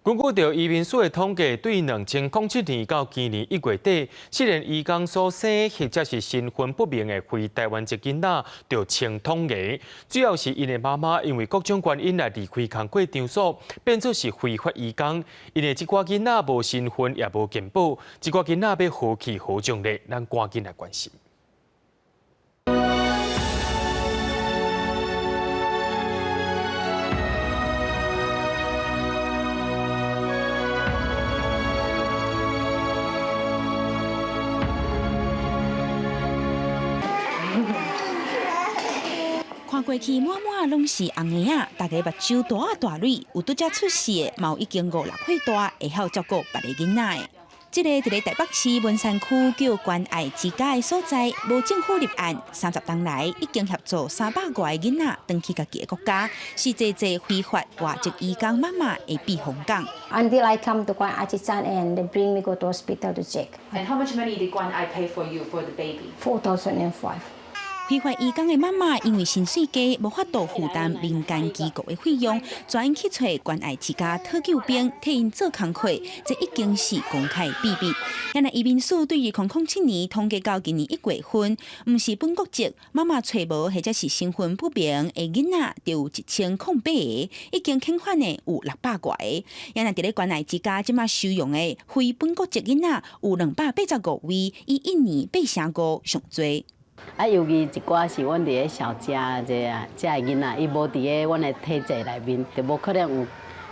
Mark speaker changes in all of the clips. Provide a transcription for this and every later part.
Speaker 1: 根據著移民署的統計，對2007年到今年1月底，失聯移工所生或者是身份不明的非台灣籍囡仔，著千統個。主要是𪜶的媽媽因為各種原因來離開工課場所，變做是非法移工。𪜶的這寡囡仔無身份也無健保，這寡囡仔欲何去何從呢？咱趕緊來關心。
Speaker 2: 看過去滿滿攏是紅嬰仔，逐个目睭大啊大蕊，有拄才出世的，嘛有已經五六歲大，會曉照顧別个囡仔的。這个佇咧台北市文山區叫關愛之家的所在，無政府立案，30冬來已經協助300外个囡仔轉去家己的國家，是濟濟非法外籍移工媽媽的避風港。
Speaker 3: Until I come to 關愛之家 and they bring me go to hospital to check.
Speaker 4: And how much money did 關愛 pay for you for the baby?
Speaker 3: 4,005.
Speaker 2: 非法移工的媽媽因為薪水低，無法度負擔民間機構的費用，轉去揣關愛之家討救兵，替𪜶做工課，這已經是公開秘密。原來移民署對2007年統計到今年1月份，毋是本國籍媽媽揣無或者是身份不明的囡仔，就有1008個，已經遣返的有600外個。原來佇咧關愛之家這馬收容的非本國籍囡仔有285位，以一年8成5上濟。
Speaker 5: 啊，尤其一寡是阮佇咧小家這啊，這个囡仔，伊無佇咧阮的體制內面，就無可能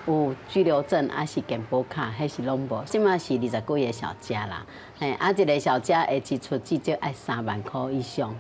Speaker 5: 有居留證，抑是健保卡，彼是攏無。這馬是二十幾个小家啦，嘿，啊，一个小家的支出至少愛3萬箍以上。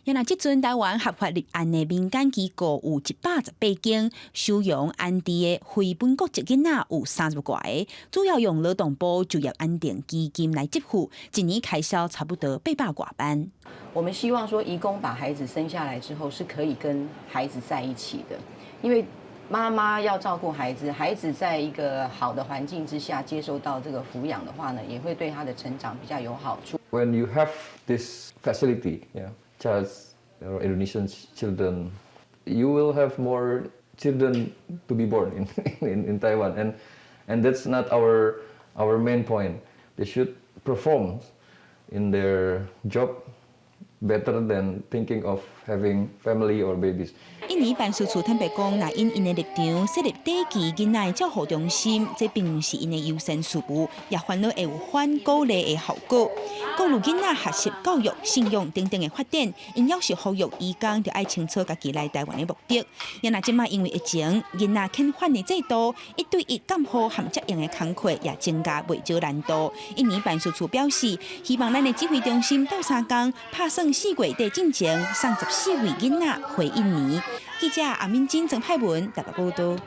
Speaker 2: 原來這陣台灣合法立案的民間機構有118間，收容安置的非本國籍囡仔有30外个，主要用勞動部就業安定基金來支付，一年開銷差不多800外萬。
Speaker 6: 我們希望說，移工把孩子生下來之後，是可以跟孩子在一起的，因為媽媽要照顧孩子，孩子在一個好的環境之下接受到這個撫養的話呢，也會對他的成長比較有好處。
Speaker 7: When you have this facility, yeah, just Indonesian children, you will have more children to be born in Taiwan, and that's not our main point. They should perform in their job better than thinking of having family or babies.
Speaker 2: 印尼辦事處坦白講，若𪜶的立場設立短期囡仔照護中心，這並毋是𪜶的優先事務，也煩惱會有反鼓勵的效果。顧慮囡仔學習、教育、信仰等等的發展，𪜶猶是呼籲移工著愛清楚家己來台灣的目的。也若這馬因為疫情，囡仔遣返的制度，一對一監護和接應的工課也增加袂少難度。印尼辦事處表示，希望咱的指揮中心鬥相共，拍算4月底進前送14位囡仔回印尼。記者阿敏珍、曾派文台北報道。